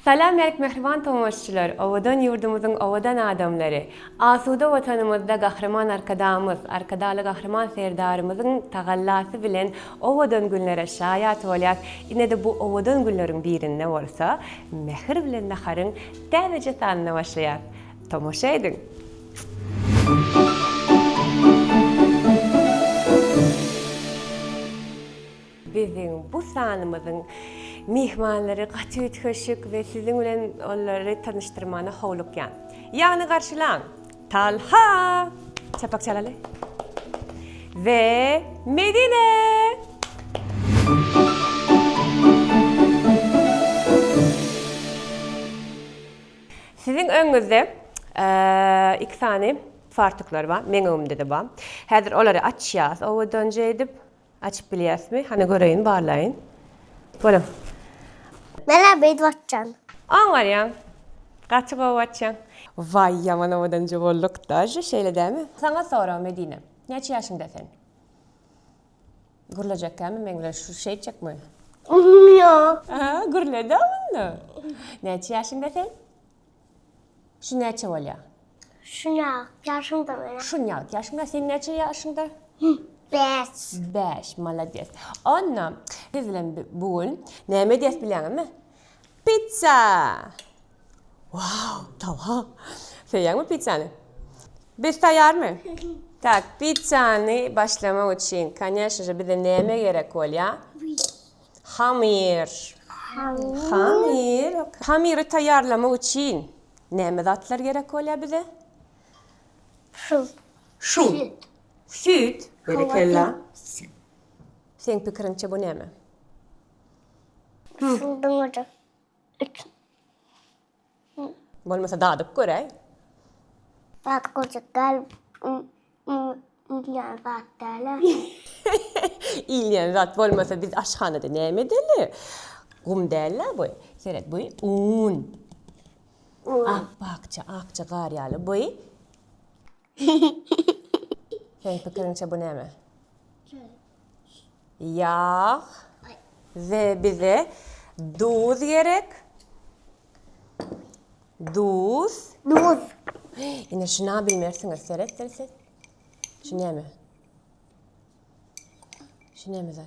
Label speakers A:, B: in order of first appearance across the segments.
A: Salam berk mähriban tomaşçylar, owadan ýurdumyzyň owadan adamlary! Asuda Watanymyzda Gahryman Arkadagymyz, Arkadagly Gahryman Serdarymyzyň tagallasy bilen owadan günlere şaýat bolýas. Ine-de bu owadan günleriň birinde bolsa, Mähir bilen naharyň täzeje sanyna başlaýas. Tomaşa ediň! Biziň bu sanymyzyň myhmanlary gaty üýtgeşik we siziň bilen olary tanyşdyrmana howlukýan. Ýagny garşylaň, Talha! Çapak çalaly. We Medine! Siziň öňüňizde iki sany fartuklar bar, meň öňümde-de bar. Häzir olary açýas owadanja edip. Açyp bilýäsmi? Hany göreýin, barlaýyn. Bolam.
B: Men-ä beýdip açýan.
A: Oňarýaň. Gaty gowy açýaň. Waý, ýaman owadanja bolduk daže, şeýle dämi? Saňa sorag, Medine. Näçe ýaşyňda sen? Gürlejekkämi meň bilen şu şeýtjekmi?
B: Ýok.
A: Aha, gürle-dä onda. Näçe ýaşyňda sen? Şu näçe bolýar?
B: Şunýalyk ýaşyňda men.
A: Şunýalyk ýaşyňda. Sen näçe ýaşyňda?
B: Bäş.
A: Bäş, malades. Onda biz bilen bu gün näme edýäs bilýäňizmi? Pitsa! Wow, Talha. Söýýäňmi pitsany? Biz taýýarmy? Tak, pitsany başlamak üçin, koneşno že, bize näme gerek bolýar? Hamyr. Hamyr. Hamyry taýýarlamak üçin näme zatlar gerek bolýar bize?
B: Şu.
A: Şu. Süýt. Berekella. Seň pikiriňçe bu näme?
B: Şuduň
A: Bolmasa dadyp göräý.
B: Dadyp görjek däl. Iýilýän zat däl-ä.
A: Iýilýän zat bolmasa biz aşhanada näme edeli? Gum däl-ä bu. Seret, bu un. Ap-akja, akja gar ýaly. Bu? Seň pikiriňçe bu näme? Ýag. We bize duz gerek. Duz.
B: Duz.
A: Ine şuna bilmersiňiz. Seret, seret, seret. Şu näme? Şu näme zat?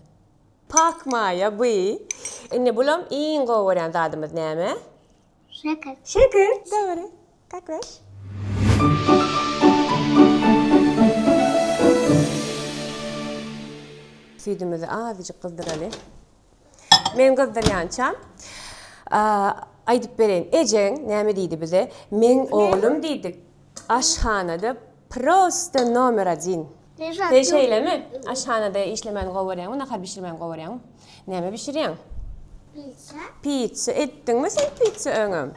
A: Pak maýa bu. Indi bulam iň gowy görýän zadymyz näme?
B: Şeker.
A: Şeker, dogry. Kakweş. Süýdümizi azajyk gyzdyraly. Men gyzdyrýançam, aýdyp bereýin. Ejeň näme diýdi bize? Meň oglum diýdi, aşhanada prosto nomer odin. Sen şeýlemi? Aşhanada işlemäni gowy görýäňmi, nahar bişirmäni gowy görýäňmi? Näme bişirýäň?
B: Pitsa.
A: Pitsa. Etdiňmi sen pitsa öňem?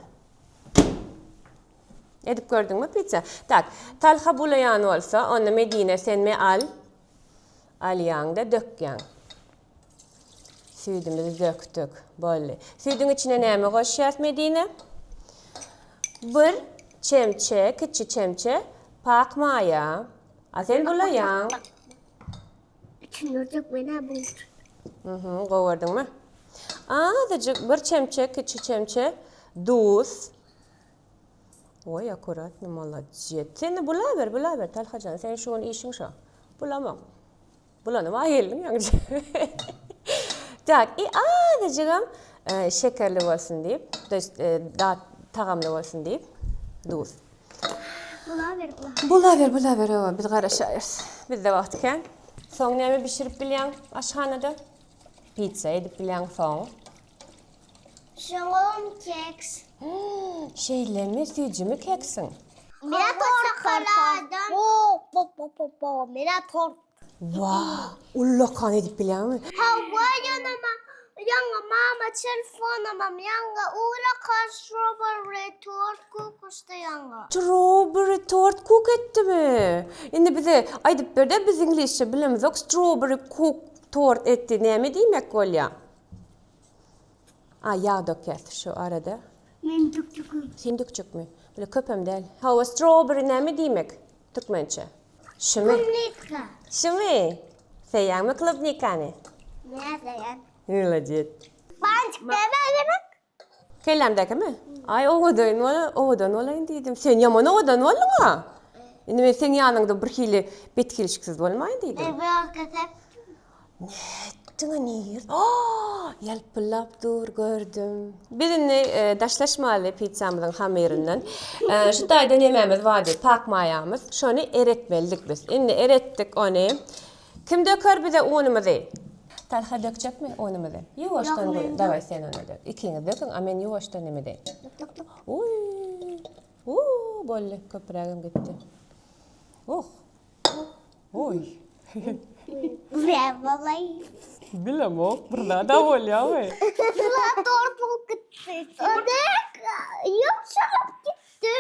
A: Edip gördüňmi pitsa? Tak, Talha bulaýan bolsa, onda Medine sen me al. Alýaň-da dökýäň. Süýdümizi dökdük. Boldy. Süýdüň içine näme goşýas Medine? Bir çemçe, kiçi çemçe pak maýa. A sen bulaýaň.
B: İçini dök menä bu.
A: Mhm, gowy gördüňmi? Azajyk bir çemçe, kiçi çemçe duz. Oý, akkuratny, molodjet. Sen bulaber, bulaber, Talhajan, sen şu gün işiň şo. Bulamak. Bulanyma geldiň ýaňyja. Tak, i azajygam e, şekerli bolsun diýip, to ýest e, dat tagamly bolsun diýip, duz.
B: Bulaber, bulaber.
A: Bulaber, bulaber, owa, biz garaşaýarys. Bizde wagt kän. Soň näme bişirip bilýäň aşhanada? Pitsa edip bilýäň soň.
B: Şoňam keks.
A: Şeýlemi, süýjümi keksiň?
B: Menä tort şokoladam. Menä tort.
A: Wah, ullakan edip bilýäňmi?
B: Hawa, ýöne ýaňy mama telefonumam ýaňy ullakan strawberry tort kukuşdy ýaňy.
A: Strawberry tort kuk etdimi? Indi bize aýdyp berde, biz iňlisçe bilemizok, strawberry kuk tort etdi näme diýmek bolýa? A, ýag dökýäs şu arada.
B: Men dökjekmi?
A: Sen dökjekmi? Bile köpem däl. Hawa, strawberry näme diýmek türkmençe? Şumy?
B: Klubnika.
A: Şumy? Söýýäňmi klubnikany?
B: Näme söýýän?
A: Molodec.
B: Bantik näme gerek?
A: Kellämdäkimi? Aý owadan bola, owadan bolaýyn diýdim. Sen ýaman owadan bolduň-a. Indi men seň ýanyňda birhili betgelşiksiz bolmaýyn diýdim. Nätdiň-a nir? Ýalpyldap dur gördüm. Biz indi daşlaşmaly pizzamyzyň hamyryndan. Şu taýda nemämiz bardy? Pak maýamyz. Şony eretmelidik biz. Indi eretdik ony. Kim döker bize unumyzy? Talha dökjekmi unumyzy? Ýuwaşdan guý. Daway sen ony dök. Ikiňiz döküň, a men ýuwaşdan neme edeýin. Uý. Uuu, boldy. Köprägem gitdi. Uh. Oý. Bilemok, bir zada bolýamy?
B: Tort bolup gitdi. Ýumşalyp gitdi.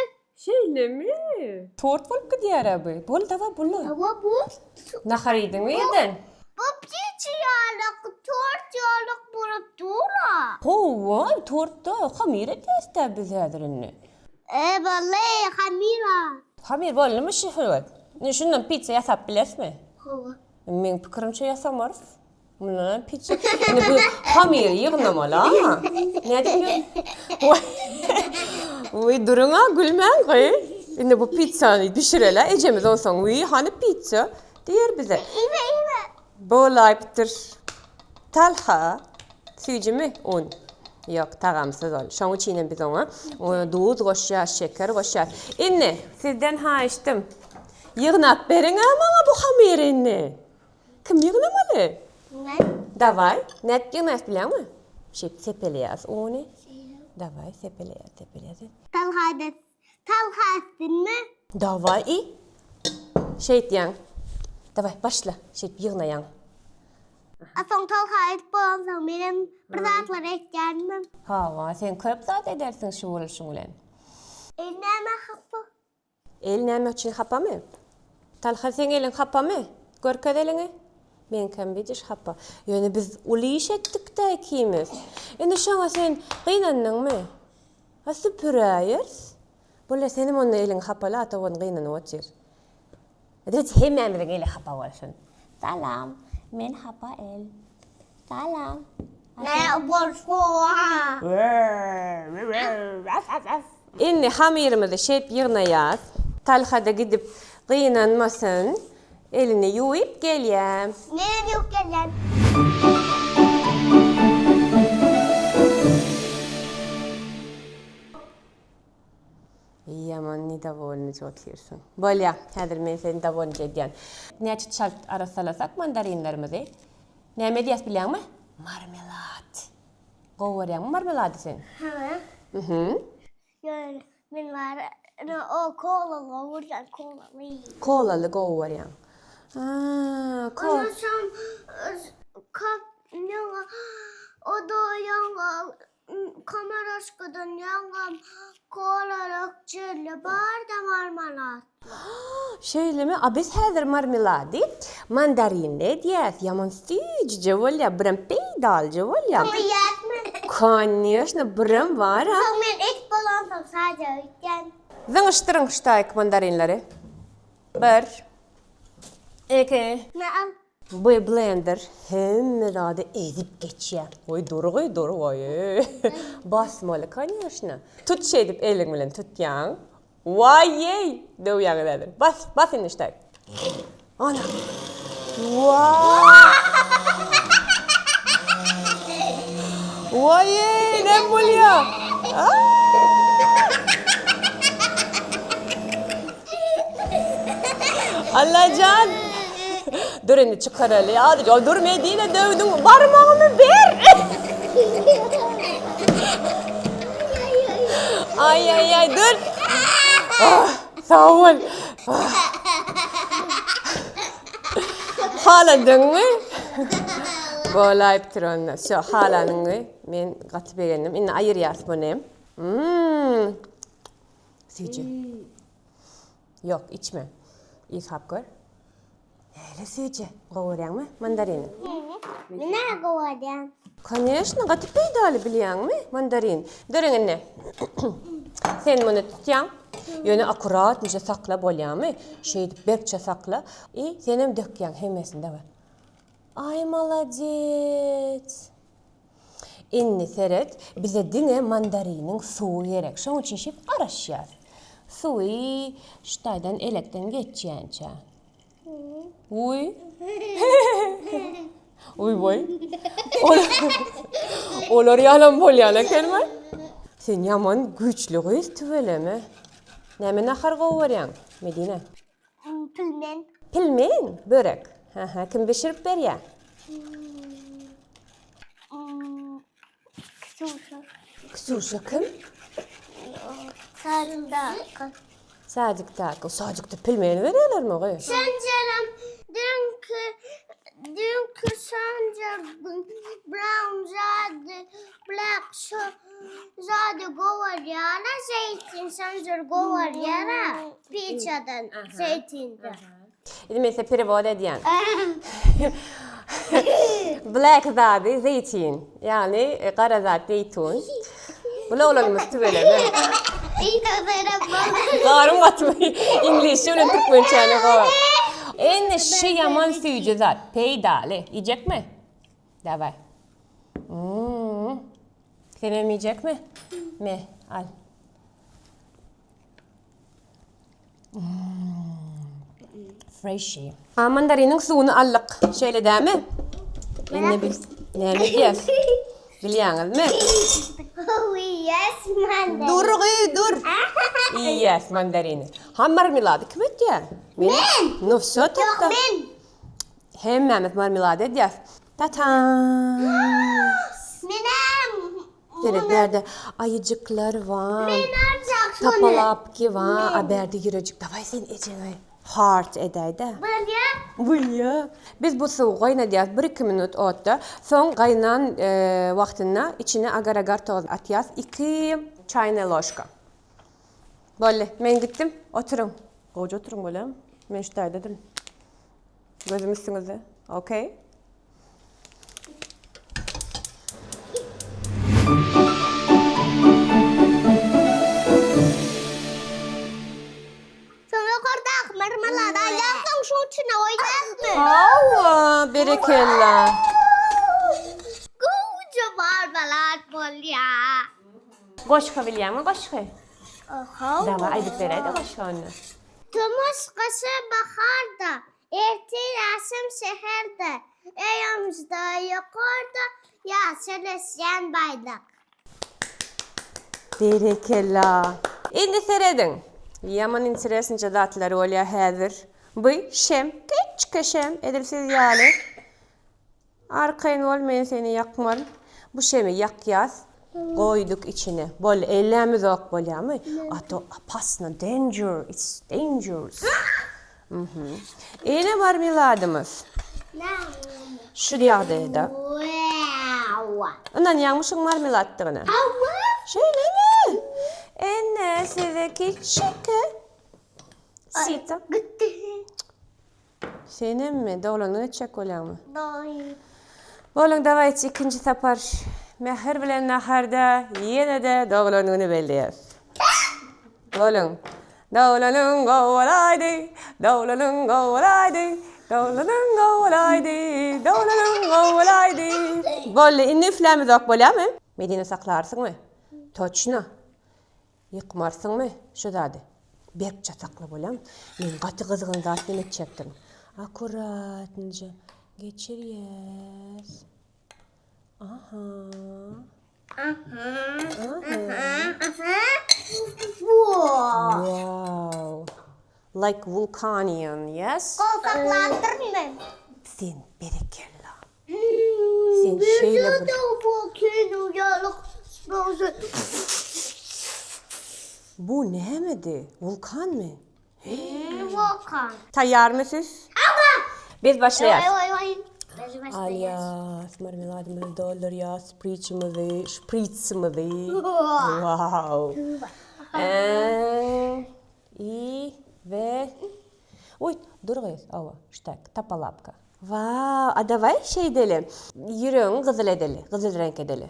A: Şeýlemi? Tort bolup gidýär-ä bu. Bol, daway, bol.
B: Hawa, bu.
A: Nahar iýdiňmi irden?
B: Bu piçi ýalyk, tort ýalyk bolup dur-a.
A: Hawa, tort-da, hamyr edýäs-dä biz häzir indi.
B: E, boldy, hamyr-a.
A: Hamyr boldumy şehirbet? Indi şundan pitsa ýasap bilerismi?
B: Hawa.
A: Meň pikirimçe ýasamarys. Mundan pitsa. Indi bu hamyry ýygnamaly-a. Nädip ýyg? Wiý, duruň-a, gülmäň gyz. Indi bu pitsany bişireli-ä, ejemiz onsoň, Wiý, hany pitsa? diýer bize.
B: Iýme, iýme.
A: Bolaýypdyr. Talha, süýjümi un? Ýok, tagamsyz ol. Şoň üçinem biz oňa duz goşýas, şeker goşýas. Indi, sizden haýyştym, ýygnap beriň-ä maňa bu hamyry indi. Kim ýygnamaly?
B: Men.
A: Dawaý, nädip ýygnaýas bilýäňmi? Şeýdip sepeleýäs uny. Dawaý, sepeleýäs, sepeleýäs.
B: Talha, Talha etsinmi?
A: Dawaý, şeýtýäň. Dawaý, başla, şeýdip ýygnaýaň.
B: A soň Talha edip bolansoň menem bir zatlar etýändim.
A: Hawa, sen köp zat edersiň şu boluşyň bilen.
B: El näme hapa?
A: El näme üçin hapamy? Talha seň eliň hapamy? Görkez eliňi. Meňkem widiş hapa. Ýöne biz uly iş etdik-dä ikimiz. Indi şoňa sen gynandyňmy? A süpüräýeris. Bolýa senem onda eliň hapaly ata ony gynanyp otyr. Edret hemmämiziň eli hapa bolsun. Salam, men hapa el. Salam.
B: Ne bolsa.
A: Indi hamyrymyzy şeýdip ýygnaýas. Talhada gidip gynanmasyn. Elini ýuwup gelýä.
B: Menem ýuwup gelýän.
A: Ýaman nedowolnyja otyrsyň. Bolýa, häzir men seni dowolnyja edýän. Näçe çalt arassalasak mandarinlerimizi. Näme edýäs bilýäňmi? Marmelad. Gowy görýäňmi marmelady sen?
B: Hawa.
A: Mhm.
B: Ýöne men bar o kolaly gowy görýän, kolaly.
A: Kolaly gowy görýäň. A, ko.
B: Ondan soň kap ýaňa o da ýaňa Komoroşkadan ýaňam kolalyk jelle bar-da marmalad.
A: Şeýlemi? A biz häzir marmelady mandarinli edýäs. Ýaman süýjüje bolýar, birem peýdalyja bolýar.
B: Soň iýäsmi?
A: Koneşno, birem bar-a.
B: Soň men edip bolansoň saja öýtýän.
A: Zyňyşdyryň ştaýk mandarinleri. Bir. Iki.
B: Me al.
A: Bu blender hemme zady ezip geçýär. Goý dur goý dur goý. Basmaly koneşno. Tut şeýdip eliň bilen tutýaň. Waýeý! Döwýäň häzir. Bas, bas indi ştaý. Ana. Waý! Waýeý, näme bolýar? Allajan! Dur indi çykaraly. Azıcık dur Medine döwdüň. Barmagymy ber. Ay ay ay dur. Ah, sag bol. Ah. Haladyňmy? Bolaýypdyr onda. Şo halanyňy men gaty begendim. Indi aýyrýas muny. Hmm. Süýji. Ýok, içme. Ysgap gör. Näle süýji. Gowy görýäňmi mandarini?
B: Men gowy görýän.
A: Koneşno, gaty peýdaly bilýäňmi mandarin. Duruň indi. Sen muny tutýaň. Ýöne akkuratnyja sakla bolýamy? Şeýdip berkje sakla. I senem dökýäň hemmesini daway. Aý malades. Indi seret, bize diňe mandariniň suwy gerek. Şoň üçin şeýdip garaşýas. Suwy şu taýdan elekden geçýänçä. Uý. Uý boý. Olar ýalam bolýan ekenmi? Sen ýaman güýçli gyz tüweleme. Näme nahar gowy görýäň, Medine?
B: Pilmen.
A: Pilmen, börek. Hä, kim bişirip berýär?
B: Ksyuşa.
A: Ksyuşa kim?
B: Sadikdaky.
A: Sadikdaky. Sadikde pilmen berýärlermi gyz?
B: Sanjaram dünkü dünkü Sanjar brown zady black şu zady gowarýara zeýtin Sanjar gowarýara piçadan zeýtinde.
A: Indi men size perewod edýän. Black zady zeýtin, ýagny gara zat zeýtun. Bul oglanymyz tüweleme. Garym gatmy iňlisçe bilen türkmençäni gowy. Indi şu ýaman süýji zat, peýdaly. Iýjekmi? Daway. Senem iýjekmi? Me, al. Freshy. A mandariniň suwuny aldyk. Şeýle dämi? Indi biz näme edýäs? Bilýäňizmi?
B: Yes, mandarin.
A: Dur gyz, dur. Iýýäs mandarini. Ha marmelady kim etýär?
B: Men.
A: No wsё
B: Ýok,
A: tagda.
B: men.
A: Hemmämiz marmelad edýäs. Ta-ta!
B: Menem.
A: Seret bärde aýyjyklar bar.
B: Men aljak şony.
A: Tapalapki bar. A bärde ýürejik. Daway sen ejeňe heart edäýdä.
B: Bolýa.
A: Bolýa. Biz bu suwy gaýnadýas bir-iki minut otda. Soň gaýnan wagtynda içine agar-agar toz atýas. Iki çaýna ložka. Boldy. Men gitdim. Oturyň. Gowja oturyň bolýamy? Men şu taýdadyryn. Gözüm üstüňizde. Okey.
B: Soň ýokardaky marmelady alýas, soň şuň içine goýýasmy?
A: Hawa, berekella.
B: Gowja marmelad bolýa.
A: Goşgy bilýäňmi goşgy?
B: Hawa.
A: Dawa aýdyp beräýdä goşgy onda.
B: Tomus gyşy baharda, Ertir agşam şäherde, Öýümizde ýokarda, Ýaşyl ösýän baýdak.
A: Berekella. Indi serediň. Ýaman interesnyja zatlar bolýar häzir. Bu şem, kiçki şem, edil siz ýaly. Arkaýyn bol men seni ýakmaryn. Bu şemi ýakýas. Goýduk içine. Boldy ellämizok bolýamy? A to opasno danger it's dangerous. Mhm. Ine marmeladymyz. Şu ýagdaýda. Ynanýaňmy şuň marmeladdygyna? Şeýlemi? Ine size kiçijik sita. Senemmi? Doglanyňy etjek bolýaňmy?
B: Dogry.
A: Boluň dawaýçy ikinji sapar Mähir bilen naharda ýene-de doglan güni belleýäs. Boluň. Doglanyň gowy bolaýdy, doglanyň gowy bolaýdy, doglanyň gowy bolaýdy, doglanyň gowy bolaýdy. Boldy, indi üflämizok bolýamy? Medine saklarsyňmy? Toçno. Ýykmarsyňmy şu zady? Berkje sakla bolýamy? Men gaty gyzgyn zat bilen etjekdirin. Akkuratnyja geçirýäs. Aha.
B: Aha.
A: Aha.
B: Aha. Wow.
A: Wow. Like vulcanian, yes?
B: Gol saklapdyryn men.
A: Sen berekella. Sen şeýle bir... Bu nämedi? Wulkanmy?
B: Wulkan.
A: Taýýarmy siz?
B: Hawa.
A: Biz başlaýas.
B: Biz başlaýas.
A: Alýas, marmeladymyzy doldurýas, şpriçimizi, şpritsimizi. Wow. I we Uý, dur gyz, hawa, ştak, tapalapka. Wow, a daway şeýdeli, ýüregiňi gyzyl edeli, gyzyl reňk edeli.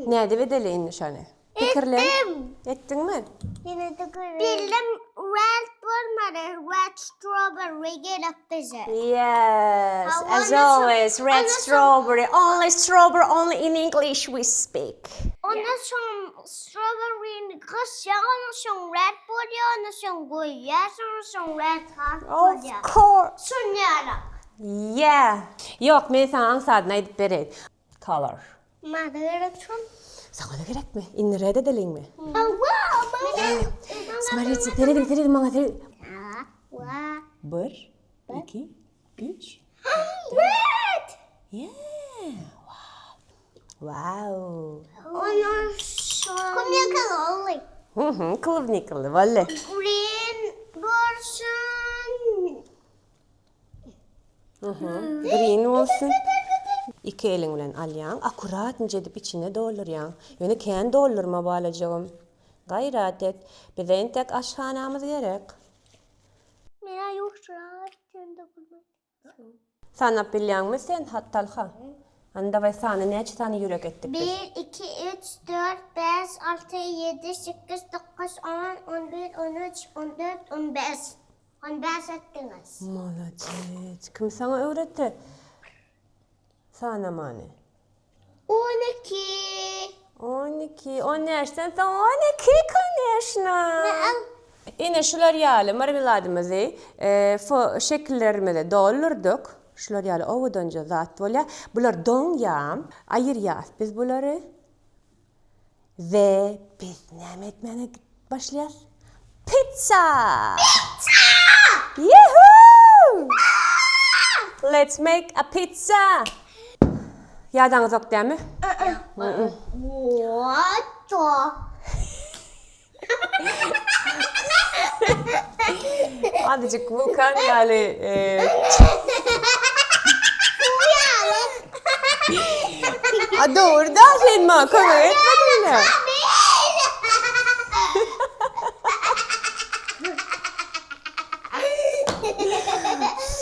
A: Nädip edeli indi şony? Pikirlen. Etdiňmi?
B: Bildim red bolmaly, red strawberry gerek bize.
A: Yes, as always, red strawberry, only strawberry, only in English we speak.
B: Ondan soň strawberryni gysýaň, ondan soň red bolýar, ondan soň goýýarsyň, ondan soň red has bolýar.
A: Of course.
B: Şonýalak.
A: Yeah. Ýok, men saňa aňsadyny aýdyp bereýin. Color.
B: Maňa gerek şol.
A: Saňa-da gerekmi? Indi red edeliňmi?
B: Hawa,
A: Смотрите, serediň, serediň maňa serediň. Bir, iki, üç.
B: Red!
A: Yeah. Wow. Wow.
B: Ondan soň Klubnikaly.
A: Mhm, klubnikaly, walla.
B: Green bolsun.
A: Green bolsun. Iki eliň bilen alýaň, akkuratnyja edip içine doldurýaň. Ýöne kän doldurma balajygym. Gaýrat et. Bize entek aşhanamyz gerek.
B: Menä ýumşarak etseň dokunmaý.
A: Sanap bilýäňmi sen, Talha? Hany daway sany näçe sany ýürek etdik biz?
B: Bir, iki, üç, dört, bäş, alty, ýedi, sekiz, dokuz, on, on bir, on üç, on dört, on bäş. On bäş etdiňiz.
A: Molodec. Kim saňa öwretdi sanamany?
B: 12.
A: 12. On bäşden soň 12 koneşno. Ine şular ýaly marmeladymyzy şekillerimize doldurdyk. Şular ýaly owadanja zat bolýar. Bular doňýar. Aýyrýas biz bulary. We biz näme etmäne başlaýas? Pizza!
B: Pizza!
A: Ýuhu! Let's make a pizza! Ýadaňyzok dämi?
B: What the?
A: Azajyk wulkan ýaly. A dogry da sen maňa kömek etmediňle.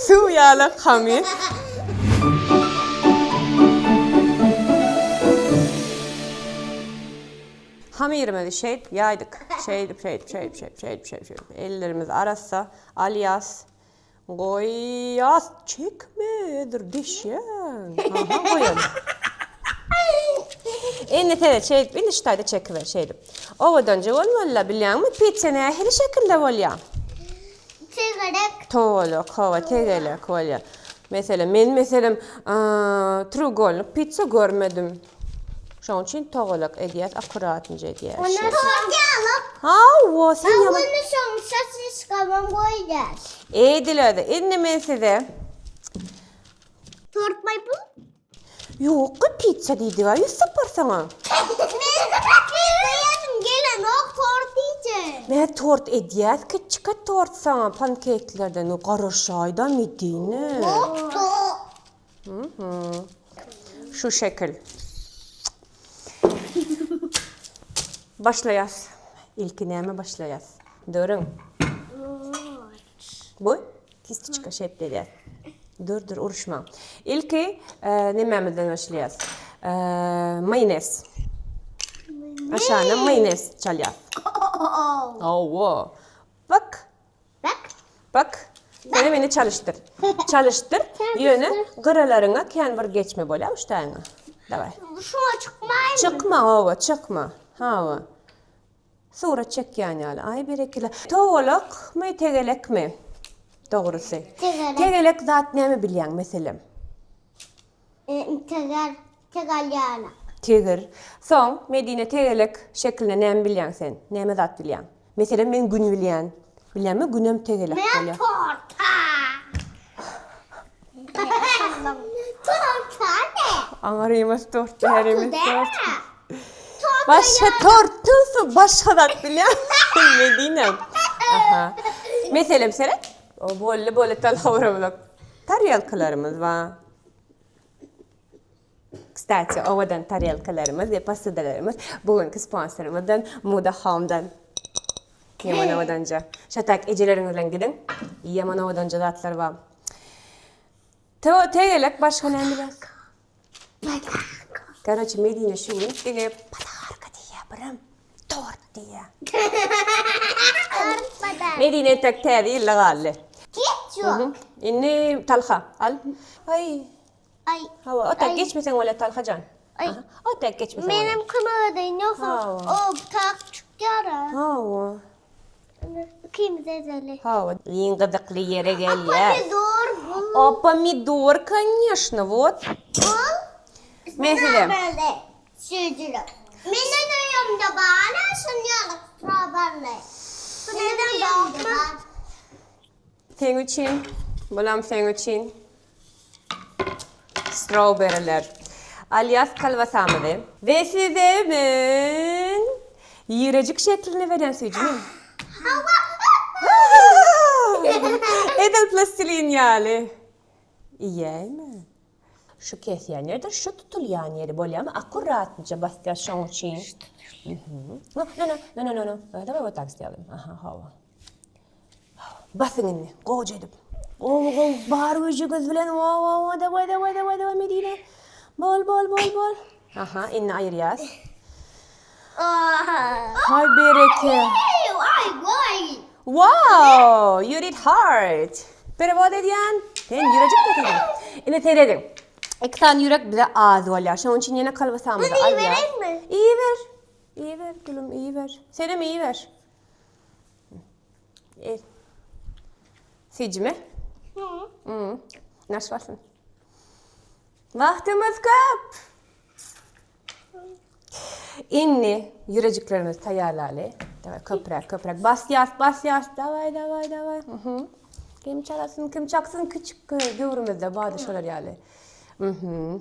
A: Suw ýaly hamyr. Hamyrymyzy şeýdip ýaýdyk. Şeýdip, şeýdip, şeýdip, şeýdip, şeýdip, şeýdip, şeýdip. Ellerimiz arassa. Alýas. Goýýas. Çekme, dur deşýäň. Aha, goýaly. Indi seret, şeýdip, indi şu taýda çekiber, şeýdip. Owadanja bolmaly-la, bilýäňmi, pitsa nähili şekilde bolýar?
B: Tegelek.
A: Togalak, hawa, tegelek bolýar. Meselem, men meselem, treugolnik pitsa görmedim. Şonuň üçin togalak edýäs, akkuratnyja edýäs.
B: Ondan soň ýalyk.
A: Hawa, sen ýaman.
B: Ondan soň sosiskabam goýýas.
A: Ediledi. Indi men size
B: Tortmy bu?
A: Ýok, pitsa diýdik-ä, ýüz sapar saňa.
B: Goýasym gelenok tort diýjek.
A: Mä tort edýäs, kiçjike tort saňa pankeklerden, garaşaýda Medine. Şu şekil. Başlaýas. Ilki näme başlaýas? Duruň. Bu kistiçka şeýdip edýäs. Dur, dur, uruşmaň. Ilki nemämizden başlaýas? Maýonez. Aşagyna maýonez çalýas. Hawa. Bak.
B: Bak.
A: Bak. Sen meni çalyşdyr. Çalyşdyr. Ýöne gyralaryňa kän bir geçme bolýar uşdaýyňa. Daway.
B: Şuňa çykmaýmy?
A: Çykma, hawa, çykma. Hawa. Surat çekýän ýaly. Aý berekella. Togalakmy, tegelekmi? Dogrusy.
B: Tegelek.
A: Tegelek zat näme bilýäň meselem?
B: Teger, tegal ýaly.
A: Teger. Soň Medine tegelek şeklinde näme bilýäň sen? Näme zat bilýäň? Meselem men gün bilýän. Bilýäňmi günem tegelek
B: Men
A: bolýar.
B: torta. Torta ne?
A: Aňarymyz tort, bärimiz tort.
B: Torta
A: Başga tortdan soň başga zat bilýän Medine. Aha. Meselem seret. O bolly bolly talhawramyz. Tarelkalarymyz bar. Kstati, owadan tarelkalarymyz we posudalarymyz bu günki sponsorymyzdan Muda Home-dan. Ýaman owadanja. Şatak ejeleriňiz bilen gidiň. Ýaman owadanja zatlar bar. Tegelek başga näme bilýäs? Karoçe, Medine şu gün diňe podarka diýýär birim. Tort diýýär. Medine entek täze ýylda galdy.
B: Hiç ýok.
A: Indi Talha, al. Aý.
B: Aý.
A: Hawa, o tak geçmeseň bolýar Talha jan.
B: Aý.
A: O tak geçmeseň bolýar.
B: Menem kömek edeýin, ýogsa o tak çykýar.
A: Hawa.
B: Ikimiz edeli.
A: Hawa, iň gyzykly ýere gelýär.
B: Pomidor bu.
A: O pomidor, конечно, вот.
B: Bu.
A: Meselem.
B: Süýjülik. Meniň öýümde bar şun ýaly strawberry. Bu neden bar?
A: Seň üçin, bulam seň üçin. Strawberryler. Alýas kolbasamyzy. We size men ýürejik şeklini berýän süýjümi?
B: Hawa.
A: Edil plastilin ýaly. Iýäýme. Şu kesýän ýerdir, şu tutulýan ýeri bolýamy? Akkuratnyja basýas şoň üçin. No, no, no, no, no, no. Daway вот так сделаем. Aha, hawa. Basyň indi, gowja edip. Gowy, gowy, bar güýjüňiz bilen. Wa, wa, wa, daway, daway, daway, daway, Medine. Bol, bol, bol, bol. Aha, indi aýyrýas. Haý, bereke.
B: Aý, goý.
A: Wow, you did heart. Perewod edýän. Sen ýürejik getirdiň. Indi serediň. Iki sany ýürek bize az bolýar. Şonuň üçin ýene kolbasamyzy
B: Bunu
A: alýas.
B: iýibereýinmi?
A: Iýiber. Iýiber, gülüm, iýiber. Senem iýiber. El. Süýjümi? Hı. Naş bolsun. Wagtymyz köp. Indi ýürejiklerimizi taýýarlaly. Daway köpräk, köpräk. Basýas, basýas. Daway, daway, daway. Mhm. Kim çalasyn, kim çaksyn küçük döwrümizde bardy şolar ýaly. Mhm.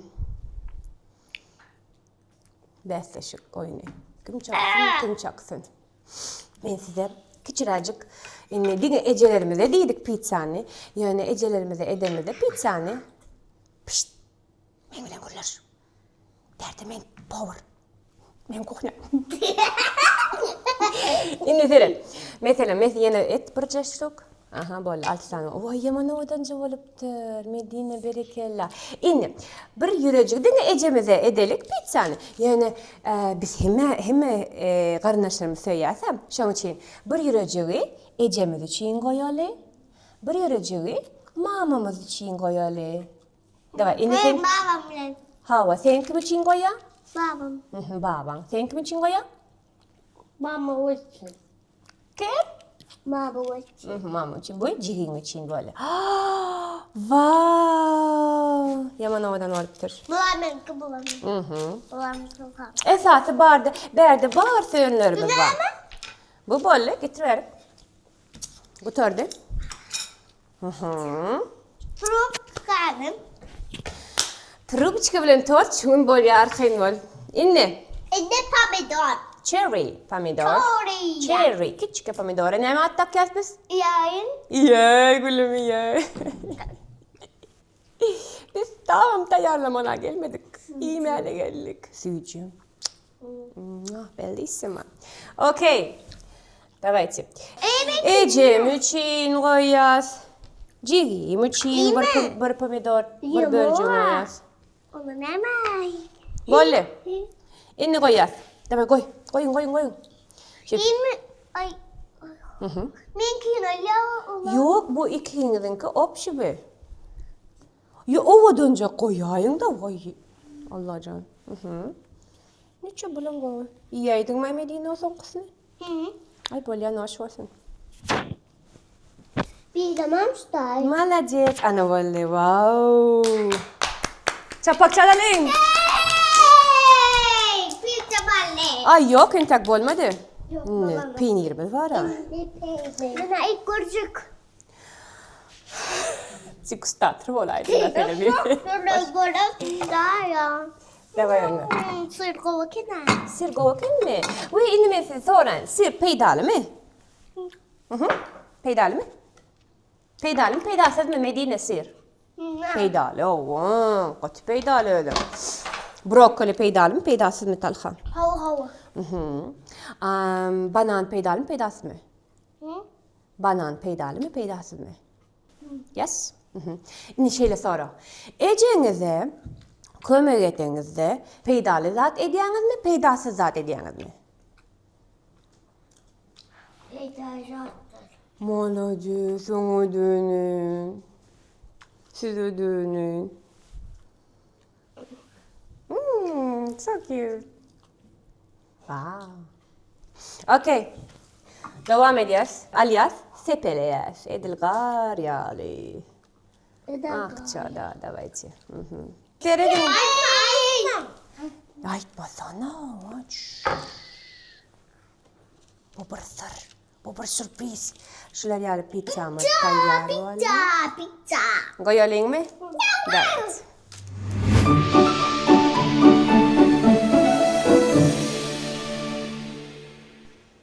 A: Bäsleşik oýny. Kim çalsyn, kim çaksyn. Men size kiçiräjik indi diňe ejelerimize diýdik pizzany. Ýöne ejelerimize edemizde pizzany. Pişt. Men bilen gürleş. Derde men powar. Men kuhnya. Indi seret. Meselem, mes ýene et bir ştuk. Aha, boldy, 6 sany. Oý, ýaman owadanja bolupdyr. Medine berekella. Indi bir ýürejik diňe ejemize edelik pizzany. Ýöne e, biz hemme hemme e, garyndaşlarymyzy söýýäs-ä. Şonuň üçin bir ýürejigi ejemiz üçin goýaly. Bir ýürejigi mamamyz üçin goýaly. Daway, indi sen
B: Men babam bilen.
A: Hawa, sen kim üçin goýýaň?
B: Babam.
A: Mhm, babaň. Sen kim üçin goýýaň?
B: Mama üçin.
A: Kim?
B: Mama üçin.
A: Mhm, mama üçin. Bu jigiň üçin bolýar. Wow! Ýaman owadan bolupdyr.
B: Bular meňki, bular meňki.
A: Mhm.
B: Bular meňki.
A: Esasy bardy, bärde bar söýenlerimiz bar.
B: Näme?
A: Bu boldy, getiriber. Gutardy. Mhm.
B: Trubkany.
A: Trubçka bilen tort şu gün bolýar arkaýyn bol. Indi.
B: Indi pomidor.
A: Cherry pomidor.
B: Cherry.
A: Cherry kiçijik pomidora näme at dakýas biz?
B: Iýäýin.
A: Iýäý gülüm iýäý. Biz tagam taýýarlamana gelmedik. Iýmäne geldik. Süýji. Bellissimo. Okey. Dawajte. Ejem üçin goýýas. Jigim üçin bir, bir pomidor, bir böljük goýýas.
B: Onu näme?
A: Boldy. Indi goýýas. Daway goý. Goýuň, goýuň, goýuň.
B: Imi ay. Meňkini alýar.
A: Ýok, bu ikiňiziňki obşi bu. Ýa owadanja goýaýyň-da, waý. Allajan. Mhm. Niçe bulam gowy. Iýäýdiňmi Medine o soňkusyny?
B: Hı.
A: Aý bolýa noş bolsun.
B: Bilemem ştaý.
A: Malades, ana boldy. Wow. Çapak çalalyň.
B: Hey! Pizza boldy.
A: Aý ýok, entek bolmady.
B: Ýok,
A: Indi
B: bolmady.
A: peýnirimiz bar-a.
B: Menä ilk görjek.
A: Degustator bolaýdy mesele bir. Daway onda.
B: Syr gowy eken.
A: Syr gowy ekenmi? We indi men sizi soraýyn. Syr peýdalymy? Mhm. Peýdalymy? Peýdalymy, peýdasyzmy Medine syr? Peýdaly, owa, gaty peýdaly özem. Brokkoli peýdalymy, peýdasyzmy Talha?
B: Hawa, hawa.
A: Mhm. Banan peýdalymy, peýdasyzmy? Banan peýdalymy, peýdasyzmy? Yes. Indi şeýle sorag. Ejeňize kömek edeňizde peýdaly zat edýäňizmi, peýdasyz zat edýäňizmi?
B: Peýda ýokdur.
A: Molades, oňa döneýin. Size döneýin. Hmm, so cute. Wow. Okay. Dowam edýäs. Alýas, sepeleýäs. Edil gar ýaly. Akça da, dawajte. Mhm. Serediň. Aýtmasana. Bu bir syr. Bu bir sürpriz. Şular ýaly pizzamyz taýýar boldy.
B: Pizza, pizza.
A: Goýalyňmy? Dawajte.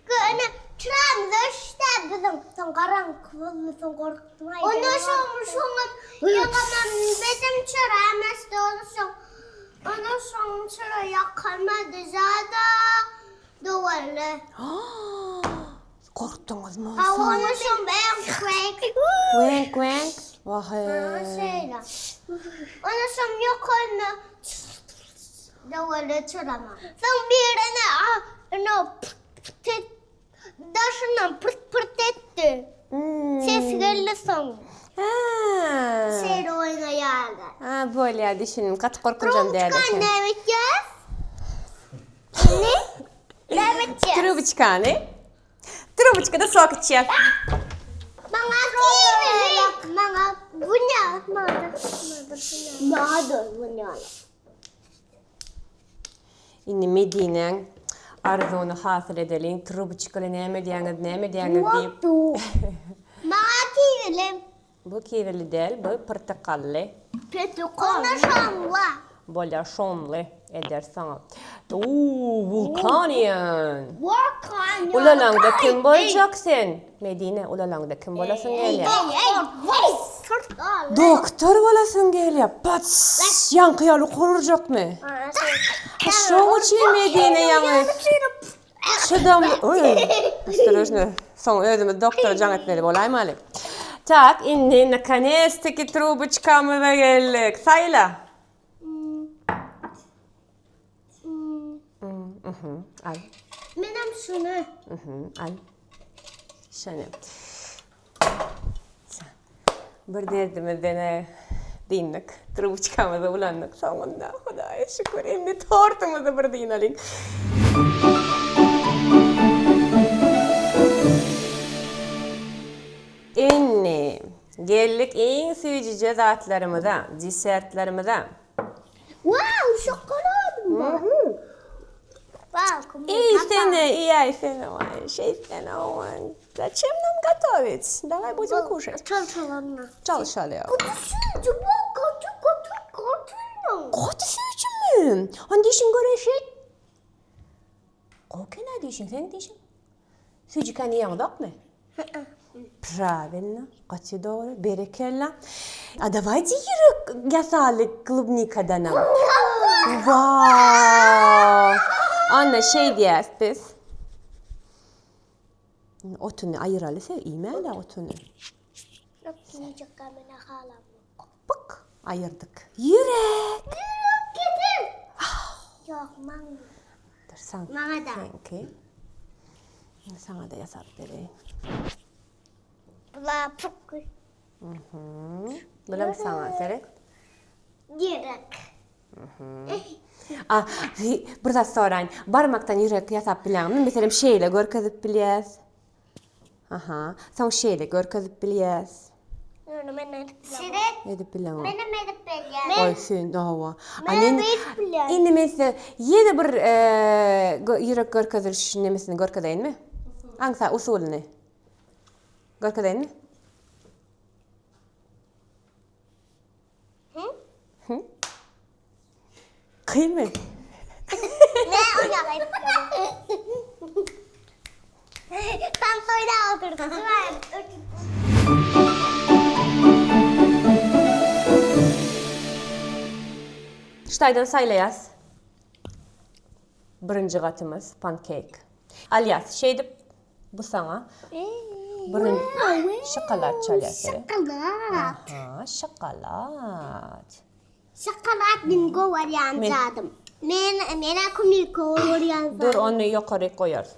B: Köne çyramyz öçdi biziň. Soň garaňky boldy, soň gorkdum aýdym. Ondan soň şoňam ýaňamam bizim çyramyz öçdi, soň ondan soň çyra ýakylmady zada dowally.
A: Gorkduňyzmy
B: onsoň? Ondan soň wenk wenk.
A: Wenk wenk. Waheý.
B: Şeýle. Ondan soň ýokarynda dowally çyrama. Soň birine ino pırt et, daşyndan pırt pırt etdi. Ses geldi soň.
A: Ha.
B: Şeýle oýnaýarlar.
A: Ha, bolýar, düşündim. Gaty gorkunjam däl eken.
B: Trubuçkany näme etýäs? Indi näme etýäs?
A: Trubuçkany. Trubuçkada sok içýäs.
B: Maňa kiwili, maňa bu ne? Maňa da bu ne?
A: Indi Medinäň arzuwyny hasyl edeliň, trubuçkaly näme edýäňiz, näme edýäňiz diýip.
B: Maňa kiwili.
A: Bu kiwili däl, bu pyrtykally.
B: Pyrtykally. Onda şonly.
A: Bolýar, şonly ederis saňa. Uuu, wulkanian.
B: Wulkanian.
A: Ulalaňda kim boljak sen? Medine, ulalaňda kim bolasyň gelýär? Doktor bolasyň gelýär. Pats, ýaňky ýaly gurjakmy? Ha, şoň üçin Medine ýaňy çydamly. Oý, ostorojno. Soň özümiz doktora jaň etmeli bolaýmaly. Tak, indi nakonec-taki truboçkamyza geldik. Saýla. Al.
B: Menem şuny.
A: Al. Şuny. Bir derdimizden dyndyk. Trubuçkamyzy ulandyk soňunda. Hudaýa şükür. Indi tortumyzy bir dynalyň. Indi geldik iň süýjüje zatlarymyza, desertlerimize.
B: Wow, şokoladym bar. Wow,
A: Iýsene, iýäýsene, waý, şeýtsene, owan. Zaçem nam gotowić? Dawaj budem kuşać.
B: Çalşalanma.
A: Çalşaly.
B: Gaty süýji bu, gaty, gaty, gaty.
A: Gaty süýjümi? Hany dişiň göreşi? Gowy eken-ä dişiň, seň dişiň. Süýjükäni iýeňzokmy? Prawilno, gaty dogry, berekella. A dawajte ýürek ýasaly klubnikadanam. Wow! Onda şeý diýäs biz. Otuny aýyraly sen iýmäli otuny.
B: Ýok, iýjek meni halamok.
A: Pyk, aýyrdyk. Ýürek!
B: Ýürek getir! Ýok, maňa.
A: Dur, saň.
B: Maňa-da.
A: Seňki. Saňa-da ýasap bereýin.
B: Bula pyk.
A: Mhm. Bulam saňa seret.
B: Ýürek.
A: A, bir zat soraýyn. Barmakdan ýürek ýasap bilýäňmi? Meselem, şeýle görkezip bilýäs. Aha. Soň şeýle görkezip bilýäs.
B: Ýöne men edip bilemok. Seret.
A: Edip bileňok.
B: Menem edip bilýän.
A: Goý sen, hawa. A
B: Men
A: men
B: edip bilýän.
A: indi men size ýene bir ýürek görkeziliş nemesini görkezeýinmi? Aňsa usulyny. Görkezeýinmi? Hı? Kynmy?
B: Ne oýnaly? Tam soýda oturdum.
A: Ştaýdan saýlaýas. Birinji gatymyz pancake. Alýas. Şeýdip Bu saňa birin şokolad çalýar.
B: Şokolad.
A: Aha, şokolad.
B: Şokolad men gowy görýän zadym. Men men akumik gowy görýän zadym.
A: Dur, ony ýokary goýarys.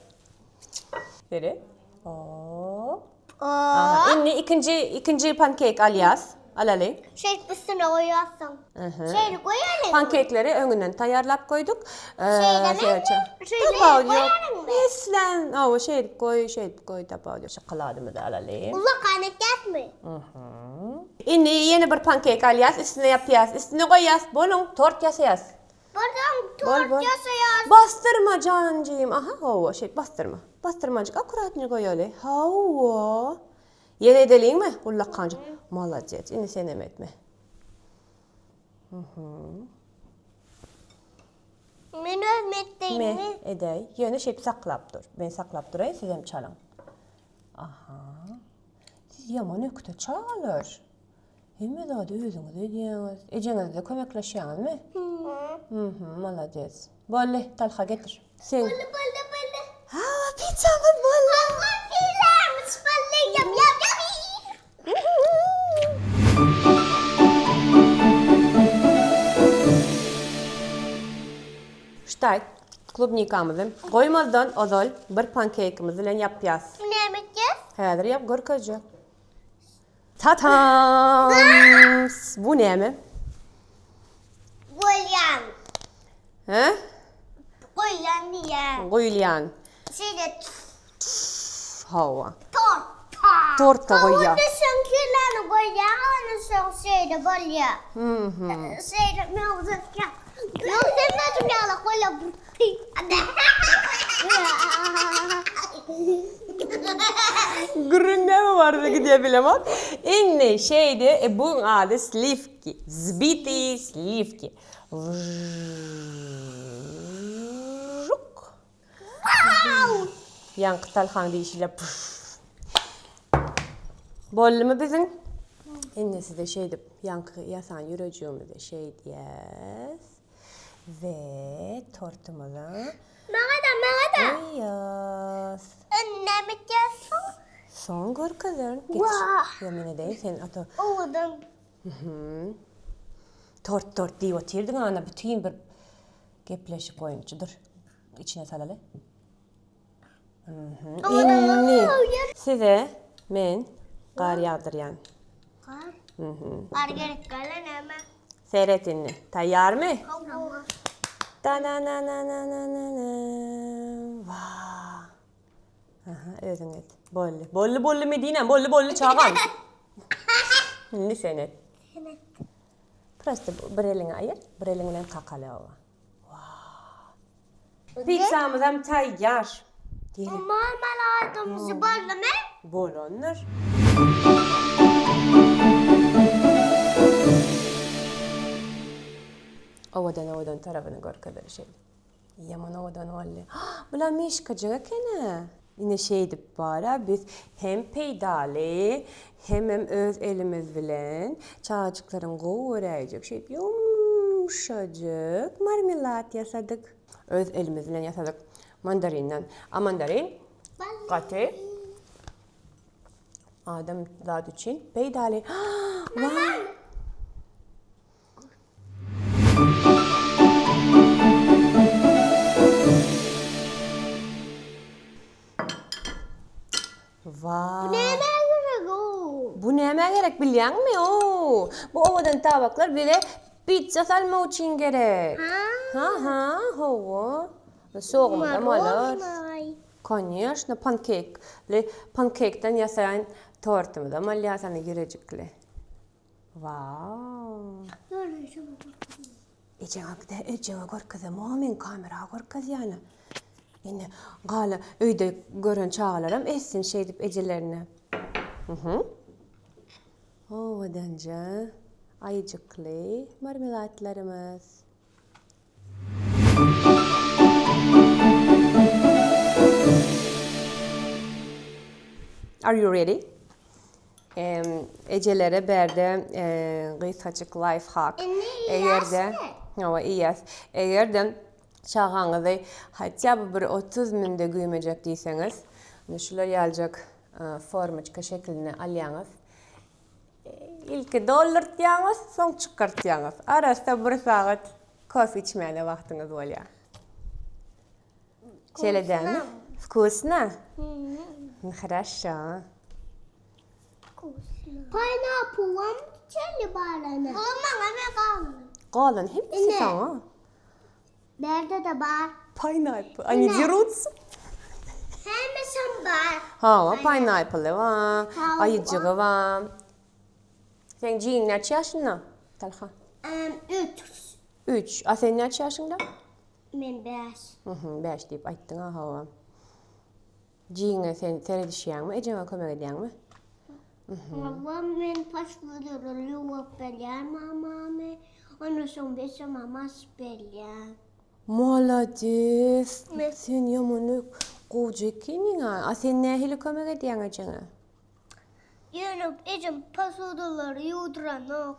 A: Seret. Hop. Aha, indi ikinji ikinji pankeyk alýas. Alaly.
B: Şeýdip üstüne goýarsyň. Şeýle goýalyň.
A: Pankekleri öňünden taýýarlap goýduk.
B: Şeýle Şeýle goýalyňmy?
A: Islän, hawa, şeýdip goý, şeýdip goý, tapawut ýok. Şokoladymyzy alaly.
B: Ullakan etýäsmi?
A: Indi ýene bir pankek alýas, üstüne ýapýas, üstüne goýýas. Boluň, tort ýasaýas.
B: Boluň, tort ýasaýas.
A: Basdyrma janjygym. Aha, hawa, şeýdip basdyrma. Basdyrmajyk, akkuratnyý goýaly. Hawa. Ýene edeliňmi? Ullakanjyk. Molodec. Indi senem etme.
B: Men özüm etdeýinmi?
A: Me, edäý. Ýöne şeýdip saklap dur. Men saklap duraýyn, sizem çalyň. Aha. Siz ýaman ökde çagalar. Hemme zady özüňiz edýäňiz. Ejeňize kömekleşýäňizmi? Mhm, molodec. Boldy, Talha getir. Sen.
B: Boldy, boldy, boldy.
A: Hawa, pizzamyz boldy.
B: Hawa, pizzamyz boldy. Ýam, ýam, ýam.
A: Ştaý, klubnikamyzy goýmazdan ozal bir pankeýkimiz bilen ýapýas.
B: Näme etýäs?
A: Häzir ýap görkezjek. Tatam! Bu näme?
B: Goýulýan.
A: Hä?
B: Goýulýan diýýän.
A: Goýulýan.
B: Şeýle
A: Hawa.
B: Torta.
A: Torta goýýar.
B: Onda soň kilany goýýar, onda soň şeýle bolýar.
A: Mhm.
B: Şeýle mewzukýa. Ýok, sen özüň ýaly goýla.
A: Gürrüň näme barada gidýär bilemok. Indi şeýdi, e, buň ady slivki. Zbitiý slivki. Wžžuk. Ýaňky Talhaň diýşiyle püf. Boldumy biziň? Indi size şeýdip ýaňky ýasan ýürejigimize şeýdýäs. We tortumyza
B: Maňa-da, maňa-da.
A: goýýas.
B: Indi näme etýärsiň?
A: Soň görkezerin. Geç.
B: Wah.
A: Ýa men edeýin sen ata.
B: Owadan.
A: Tort tort diýip otyrdyň ana bütin bir gepleşik boýunça dur. Içine salaly. Indi size men gar ýagdyrýan.
B: Gar? Gar gerek däl näme?
A: Seret indi. Taýýarmy?
B: Hawa.
A: Ta-na-na-na-na-na-na. Wah. Aha, özüň et. Boldy. Boldy, boldy Medinam, boldy, boldy çagam. Indi sen et.
B: Sen et.
A: Prosta bir eliňi aýyr, bir eliň bilen kakaly oba. Pizzamyzam taýýar. Diýeli.
B: Marmeladymyzy boldumy?
A: Bolandyr. Owadan owadan tarapyny görkezeli şeýle. Ýaman owadan boldy. Bular mişkajyk eken-ä. Ine şeýdip bar-a biz hem peýdaly, hemem öz elimiz bilen çagajyklaryň gowy göräýjek şeýdip ýumşajyk marmelad ýasadyk. Öz elimiz bilen ýasadyk mandarindan. A mandarin gaty adam zat üçin peýdaly. Waý!
B: Bu nämä gerek o?
A: Bu nämä gerek bilýäňmi o? Bu owadan tabaklar bize pizza salmak üçin gerek. Ha ha, hawa. Sogumyzam alar. Konýeşno, pankekli, pankekden ýasaýan tortumyzam alýas, ana ýürejikli. Wow. Ejeňe gide, ejeňe görkezemok men kamera görkezýän. Indi gala öýde gören çagalaram etsin şeýdip ejelerine. Mhm. Owadanja aýyjykly marmeladlarymyz. Are you ready? Ejelere bärde gysgajyk life hack. Eger-de, hawa, iýýäs. Eger-de çagaňyzy hatda by bir 30 münde güýmejek diýseňiz, indi şular ýaljak formoçka şeklini alýaňyz. Ilki doldurtýaňyz, soň çykartýaňyz. Arassa bir sagat kofe içmäne wagtyňyz bolýar. Şeýle dälmi? Wkusno? Hraşo.
B: Pineapple'am çeli barana. Bulam maňa we galan.
A: Galan hemmesi saňa.
B: Bärde-de bar.
A: Pineapple. Они дерутся.
B: Hemmesem bar.
A: Hawa, pineapple bar, aýyjygy bar. Seň jigiň näçe ýaşynda, Talha?
B: Üç.
A: Üç. A sen näçe ýaşyňda?
B: Men bäş.
A: Mhm, bäş diýip aýtdyň-a, hawa. Jigiňe sen seredişýäňmi, ejeňe kömek edýäňmi?
B: Hawa, men poşludary ýuwup berýän mamamy, ondan soň beşamam aşyp berýän.
A: Molades! Sen ýaman gowja ekeniň-a. A sen nähili kömek edýäň ejeňe?
B: Ýöne ejem posudalary ýuwduranok.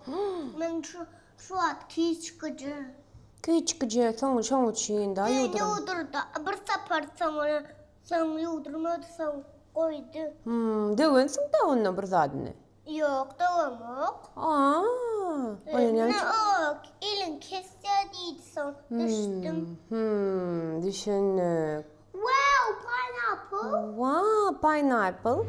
B: Men şu şu wagt kiçgije.
A: Kiçgije, soň şoň üçin da ýuwduran.
B: Ýuwdurdy. Bir sapar soňra soň ýuwdurmady, soň goýdy.
A: Hmm, döwensiň-dä onda bir zadyny.
B: Ýok, döwemok.
A: Aa, onda näme üçin?
B: Ýok, eliň kesýär diýdi soň düşdüm.
A: Hmm, düşündik.
B: Wow, pineapple.
A: Wow, pineapple.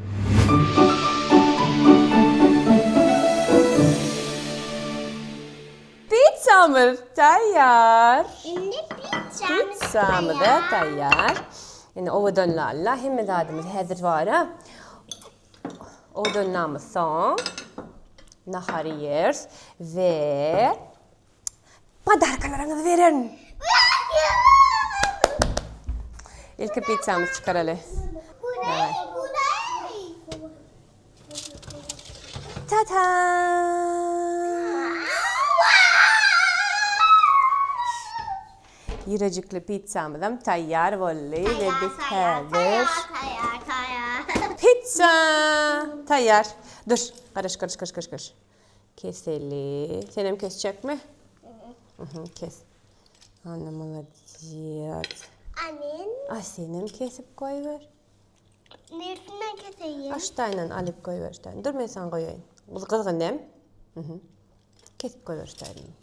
A: Pizzamyz taýýar.
B: Indi pizzamyz
A: Pizzamyz taýýar. Indi owadanlarla hemme zadymyz häzir bar. Owadanlamyz soň nahar iýeris we Podarkalaryňyzy bererin. Ilki pizzamyzy çykaraly. Ta-ta! Ýürejikli pizzamyzam taýýar boldy we biz häzir Pizza taýýar. Dur, garaş, garaş, garaş, garaş, garaş. Keseli. Senem kesjekmi? Mhm, kes. Ana molodec.
B: A men?
A: A senem kesip goýber.
B: Niresinden keseýin?
A: Aşdaýyndan alyp goýber ştaýyn. Dur men saňa goýaýyn. Gyzgyn dämi? Mhm. Kesip goýber ştaýyndan.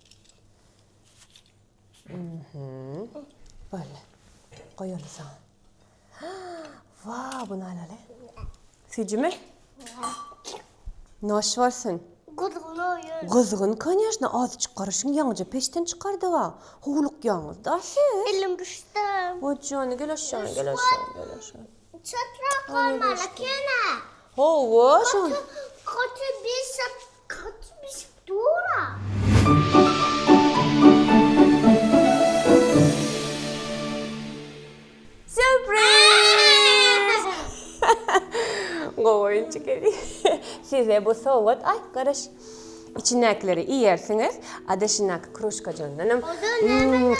A: Mhm. Boldy. Goýaly saňa. Wa, bunu alaly. Süýjümi? Noş bolsun.
B: Gyzgyn oýun.
A: Gyzgyn, konýaşna, azajyk garaşyň, ýaňyja peçden çykardyg-a. Howlukýaňyz da siz.
B: Elim düşdi.
A: O jany, gel aşagy, gel aşagy, gel aşagy.
B: Çatrak bolmaly ekeni.
A: Hawa, şol.
B: Gaty bişip, gaty bişip dur-a.
A: Sýurpriz! Gowy oýunçyk edi. Size bu sowgat, aý, garaş. Içindäkileri iýersiňiz, a daşyndaky kruşkajandanam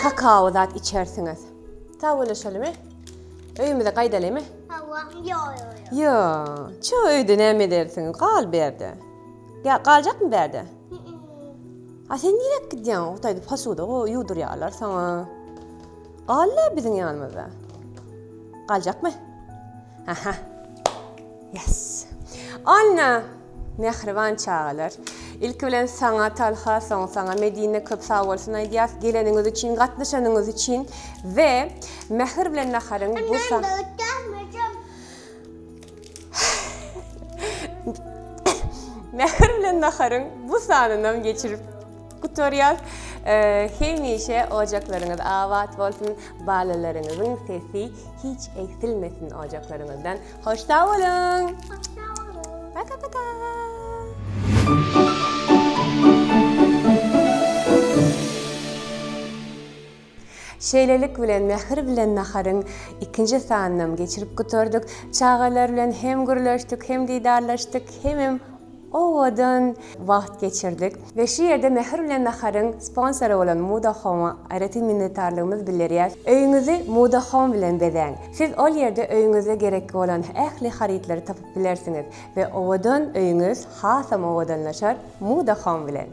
A: kakao zat içersiňiz. Sag bolaşalymy? Öýümize gaýdalymy?
B: Hawa, ýo ýo ýo.
A: Ýo, ço öýde näme edersiň? Gal bu ýerde. Ýa galjakmy bu ýerde? A sen nirek gidýäň? O taýda posuda ýuwdurýarlar saňa. Gal-la biziň ýanymyzda. Galjakmy? Aha. Yes. Onda, mähriban çagalar, ilki bilen saňa Talha, soň saňa Medine köp sag bolsun aýdýas, geleniňiz üçin, gatnaşanyňyz üçin we Mähir bilen Naharyň bu sa Mähir bilen Naharyň bu sanynam geçirip Gutarýas. Hemişe ojaklaryňyz abat bolsun, balalaryňyzyň sesi hiç egsilmesin ojaklaryňyzdan. Hoş sag boluň!
B: Hoş sag boluň!
A: Paka paka! Şeýlelik bilen Mähir bilen Naharyň ikinji sanynam geçirip gutardyk. Çagalar bilen hem gürleşdik, hem didarlaşdyk, hemem owadan wagt geçirdik. We şu ýerde Mähir bilen Naharyň sponsory bolan Muda Home-a aýratyn minnetdarlygymyzy bildirýäs. Öýüňizi Muda Home bilen bezäň! Siz ol ýerde öýüňize gerekli bolan ähli harytlary tapyp bilersiňiz we owadan öýüňiz hasam owadanlaşar Muda Home bilen!